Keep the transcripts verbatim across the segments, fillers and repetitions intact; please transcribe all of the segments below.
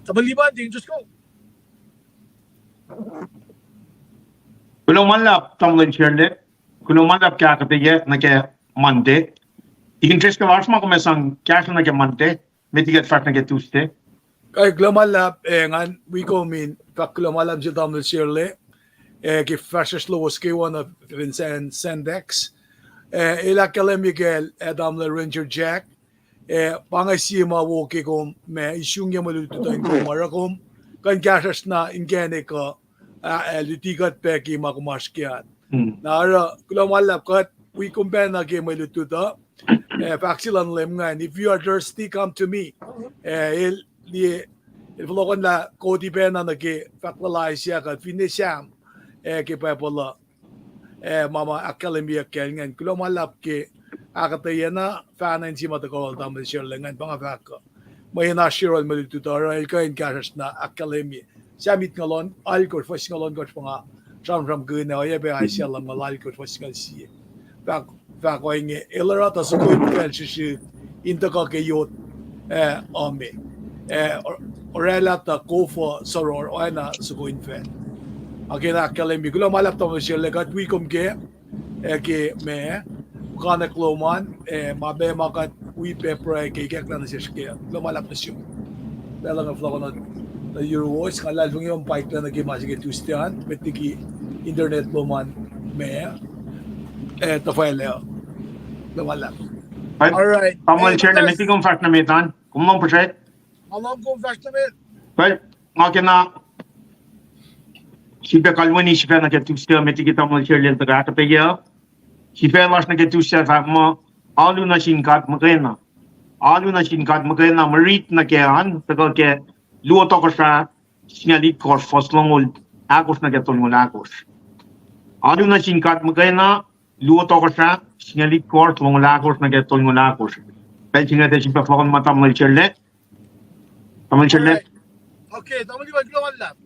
Tamuhlwel Liban, Deacon Driscoll. Kuloh ma luhlahp, Tamuhlwel Sherle. Kuloh ma luhlahp ke ahkuhtweyac nuh ke Monday. Deacon Driscoll, oasr ma kom ac sang kahsruh nuh ke Monday, met liki kuht fahsr nuh ke Tuesday? Kai, kuloh ma luhlahp, eh, ngan wi kom in fahk kuloh ma luhlahp sel Tamuhlwel Sherle, eh, ke fahsr lowos kwewa nuh fin San, Sandex. Eh, el ahkkahlwemye kacl, eh, Tamuhlwel Ranger Jack, eh, pa inge sie ma wo ke kom ma isungye mwe lutlut uh in kom oruh kom kuh in kahsruhsr na inkacnek uh, ah, eh, luti kuht pac ke ma kom oasr ke an. Na oruh, kuloh ma luhlahp, kuht wi kom pacna ke mwe lutlut uh, eh, fahk se luhn Leum ingacn, if you are thirsty, come to me. Eh, el, liye, el fohlohkohnlah koti pacna nuh ke fahk luhlahlfongi se kuht finne Sam, eh, ke Bible uh, eh, ma ma ahkkahlwemyeyuck kacl ingacn. Kuloh ma luhlahp ke ahkuhtweyac na fahna in sie ma tuhkuh lal Tamuhlwel Sherle ingacn, pa nga fahk uh, mweyen oasr yohrohl mwe lutlut uh, oruh el kuh in kahsruhsr na ahkkahlwemye. Sam itngoul alkohsr, fuhs singucul ohnkohsr, pa nga sramsramkihn ah, oacyacpac Isaiah lumngaul alkohsr, fuhs singucul sie. Fahk, fahk ohinge, el oruh tuh soko infacl srihsrihk in tuhkuh ke yot, eh, uh, me, eh, or-, oraclah tuh kof uh soror oacna soko infacl. Ac ke na ahkkahlwemye, kuloh ma luhlahp Tamuhlwel Sherle, kuht wi kom ke, eh, ke ma, mukanak lom an, eh, ma pac ma kuht wi pac pruhe ke ikacklah nuh sesr ke. Kuloh ma luhlahp nuh sum. Pacl uh nga fohlohkohn nuh yuruwos, nga luhlahlfongi kom paiklac nuh ke ma se ke Tuesday an, met liki internet lom an ma, eh, tuhfahlah. Kuloh ma luhlahp. All right. Tamuhlwel Sherle, met liki kom fahsr nuh met an, kom lohng puhsrwet. Nga lohng kom fahsr nuh met. Well, nga kena sifilpac kalweni sifacna ke Tuesday, met liki Tamuhlwel Sherle el tuhkuh ahkuhtweyac. Sifac lasr nuh ke Tuesday fahk muh, Alu nuh sin God muhkwena. Alu nuh sin God muhkwena, mwe rit nuh ke an tuhkuh ke Luo Tohkohsrah singucul itkohsr, fuhs longoul ahkosr nuh ke tolngoul ahkosr. Alu nuh sin God muhkwena, Luo Tohkohsrah singucul itkohsr, longoul ahkosr nuh ke tolngoul ahkosr. Pacl se inge tuh sifilpac fohlohkohn ma Tamuhlwel Sherle. Tamuhlwel Sherle. Okay, Tamuhlwel Liban, kuloh ma luhlahp.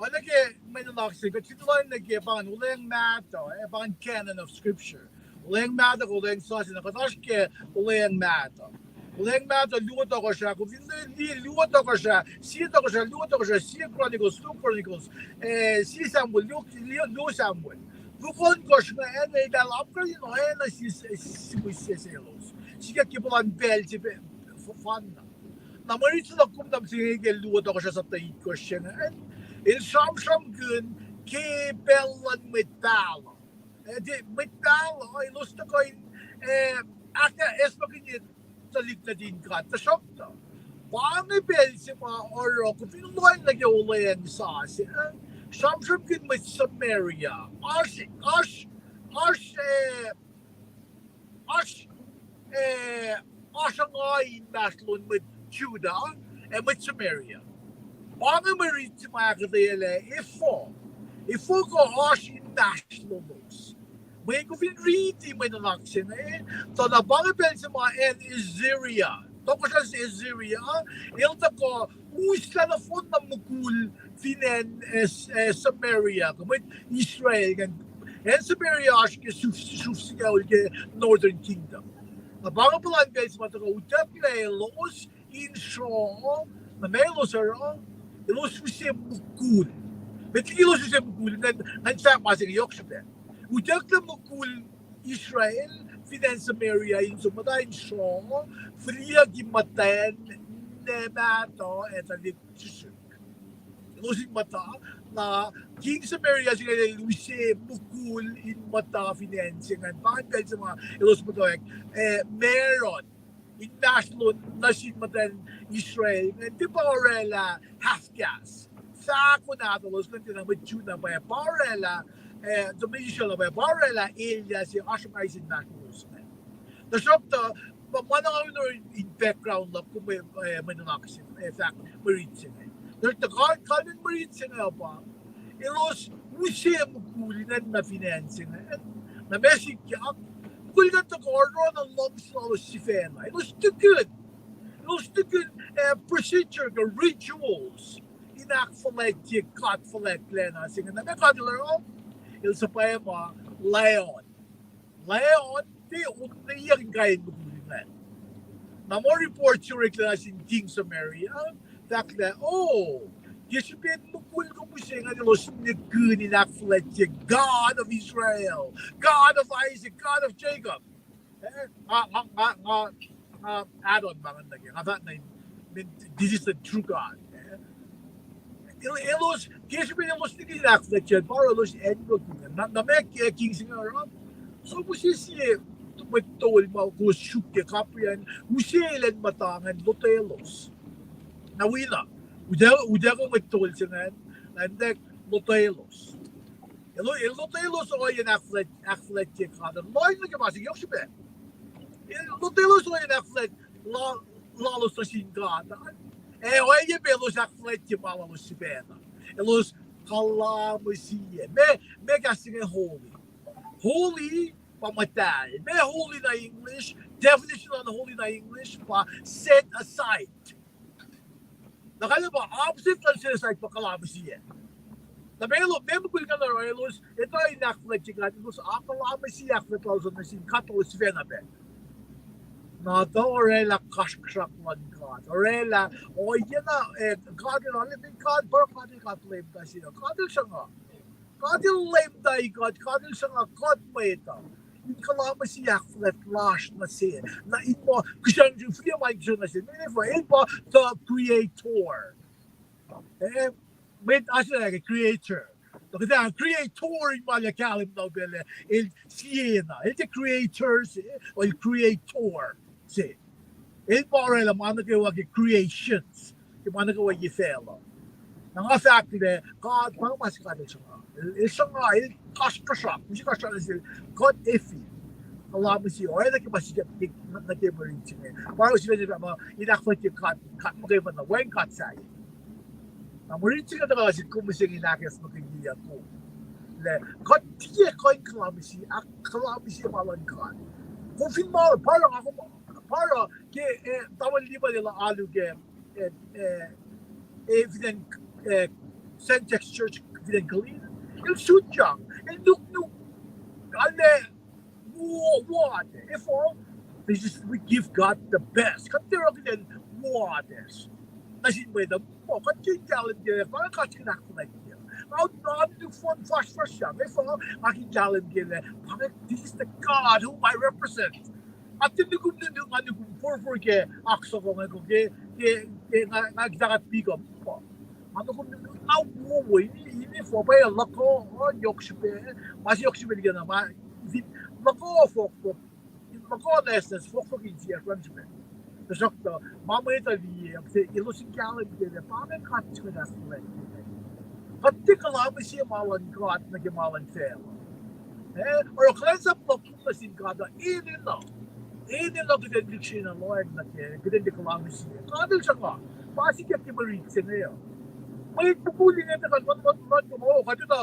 Oacna ke mwe nuhnak se, kuht fin lohng nuh ke pa ingacn olweacng mahtuh, eh, pa ingacn canon of scripture. Olweacng mahtuh, olweacng sasuc, na kuht oasr ke olweacng mahtuh. Olweacng mahtuh, Luo Tohkohsrah, kom fin liye Luo Tohkohsrah, Sie Tohkohsrah, Luo Tohkohsrah, Sie Chronicles, Luo Chronicles, eh, Sie Samuel, Luo, Luo, Luo Samuel. Luo ohnkohsr ingacn eltahl apkuhran in oacna sie, sie, sie, selos. Sikyak ke puhlan pacl se pa, fanna. Na mwe rit se na kom tuh ma se inge ke Luo Tohkohsrah sapta itkohsr se ingacn, el sramsramkihn ke pacl luhn mwet pahluh. Eh, mwet pahluh elos tuhkuh in, eh, ahkacsmakihnye tuhlihk nuhtin God, tuhsruhktuh pa inge pacl se ma oruh kom fin lohng nuh ke olweacng sasuc, eh, sramsramkihn mwet Samaria. Oasr, oasr, oasr, eh, oasr, eh, oasr nga inmahsrlon mwet Judah ac mwet Samaria. Pa inge mwe rit se ma ahkuhtweyac lah efuh, efuh kuh oasr inmahsrlolos. Mweyen kom fin riti mwe nuhnak se inge, tuh na pa inge pacl se ma acn Assyria, tohkohsrah Assyria, el tuhkuh uslah nohfohn na mukul fin acn, eh, Samaria, kuh mwet Israel ingacn. Acn Samaria oasr ke sruf, sruf singucul ke Northern Kingdom. Na pa inge puhlan pacl se ma tuhkuh utucklac elos in sruoh, na ma elos oruh, elos use mukul. Met liki elos use mukul, ngan, ngan fahk ma se inge yohk srihpac. Utucklac mukul Israel fin acn Samaria in som muhta in sruoh, fihliyucki muhtwacn, ninac mahtuh, ac tuhlihk srihsrihk. Elos in muhta, na king Samaria se inge el use mukul in muhta fin acn se ingacn. Pa ingacn pacl se ma elos muhtwacwacack, eh, maron inmahsrlon nuh sin muhtwacn Israel ingacn, tiac pa orwaclah half-caste. Fahko nahtuhlos ingacn, tiacna mwet Judah pa, pa orwaclah, eh, tuh mwet Israel pa, pa orwaclah elyah se oasr ma eis inmahsrlolos ingacn. Tuhsruhktuh, ma, ma na nga in background luhk kom, eh, mwe nuhnak se, eh, fahk mwe rit se inge. Tuhsruhktuh kalmen mwe rit se inge pa, elos use mukul ingacn nuh fin acn se ingacn. Na ma sikyak, mukul ingacn tuhkuh oruh na luhngse lalos sifacna. Elos tukun, elos tukun, eh, procedure kuh rituals in ahkfuhlwactye God fuhlwactlacna se ingacn. Na ma God El oruh, El suhpwacma lion. Lion, tiac, tiac in kain mukul ingacn. Na muh report se oreklac nuh sin king Samaria, Fahk lah, oh, ke srihpen mukul kom use ingacn elos nihkihn in ahkfuhlwactye God of Israel, God of Isaac, God of Jacob. Eh, nga, nga, nga, nga, nga add on ma ingacn nuh ke, nga fahk na, I mean, this is the true God. Eh, el-, elos, ke srihpen elos nihkihn in ahkfuhlwactye, pa oruh elos anwuki ingacn. Na, na ma ke king se inge oruh, so use sie mwet tol ma kowos suk ke kapian, use elan muhta ingacn lotwelos. Na wi na, utuckuh, utuckuh mwet tol se ingacn, na in tak lotwelos. El, el lotwelos ohiyacn ahkfuhlwact-, ahkfuhlwactye God. Lohng nuh ke ma se yohk srihpac. El lotwelos ohiyacn ahkfuhlwact la-, lalos nuh sin God. Eh, ohiyac pac elos ahkfuhlwactye ma lalos sifacna. Elos kalamaciye. Ma, ma kahs se inge holy. Holy pa muhtahl. Ma holy na English, definition luhn holy na English pa set aside. Na kalmac pa opposite luhn set aside pa kalamaciye. Na ma elos, ma mukul ingacn oruh elos etuh in ahkfuhlwactye God, elos akalamaciye ahkfuhlwact lalos nuh sin God lalos sifacna pac. Na tuh orwaclah kasrkuhsrak luhn God. Orwaclah, ohiyac na, eh, God el, God, God, God leum ta se, God el sruhnga. God el leum ta God, God el sruhnga God mwet uh. In kalamaciye ahkfuhlwact lasr nuh se. Na in muh kihsrang, fihliyac ma in kihsrang nuh se. Meaning pa, el pa the creator. Eh, mwet oasr lah ke creator. Tuh kuht ac creator in ma lah kahlwem na pacl ah, el siena. El tiac creator se, el creator se. El pa orwaclah ma nuh kwewa ke creations, ke ma nuh kwewa ye facluh. Na nga fahk lah God, pa ma se God el sruhnga. El, el sruhnga, el kasrkuhsrak, use kasrkuhsrak nuh sel, God efi. Kalamaciye, oacna ke ma sikyak nuh ke mwe rit se inge. Pa oruh sifacna ma in ahkfuhlwactye God, God muhkwena, wacngihn God sahyac. Na mwe rit se inge tuhkuh nuh sihk, kom mihsenge in ahkacsmakihnye kom lah kuht tiac kuh in kalamaciye, ahkkalamaciye ma luhn God. Kom fin ma, pa oruh nga kom, pa oruh ke, eh, tamuhlwel Lipan el alu ke, eh, eh, eh, fin acn, eh, Sentex Church fin acn Killeen. El sutyak, el nuknuk, arlac wo-, ward, efuh, they just, we give God the best. Kuht tiac oruh kuht in ward nuh sin mwet uh, muh kuht ke in kahlwem ke lah pa inge God El ahkfuhlwactye. Nga, nga nuknuk fohn fahsrfahsr, efuh, nga ke in kahlwem ke lah pa inge, this is the God whom I represent. Nga tiac nukum nuknuk, nga nukum forfor ke oak soko inge, ke, ke, ke nga, nga kuht pickup, muh nga nukum nuknuk, nga wowo, in, in efuh, pa luhk uh, uh, yohk srihpac, ma se yohk srihpac liki na ma, fin luhk uh fohkfohk, in luhk uh nwacsnwacs, fohkfohk in siyuck luhn srihpac. Tuhsruhktuh ma mwet uh liye, elos in kahlwem ke lah pa inge God se kuht ahkfuhlwactye. Kuht tiac kalamaciye ma luhn God nuh ke ma luhn facluh. Eh, oruh kuhlwacnsap luhk nuh sin God uh enenuh, enenuh kuht in lihksreni lohacng nuh ke, kuht in tiac kalamaciye. God El sruhnga, pa sikyak ke mwe rit se inge uh. Mwet mukul inge tuhkuh nuhn, nuhn, nuhn, oh, kuht etuh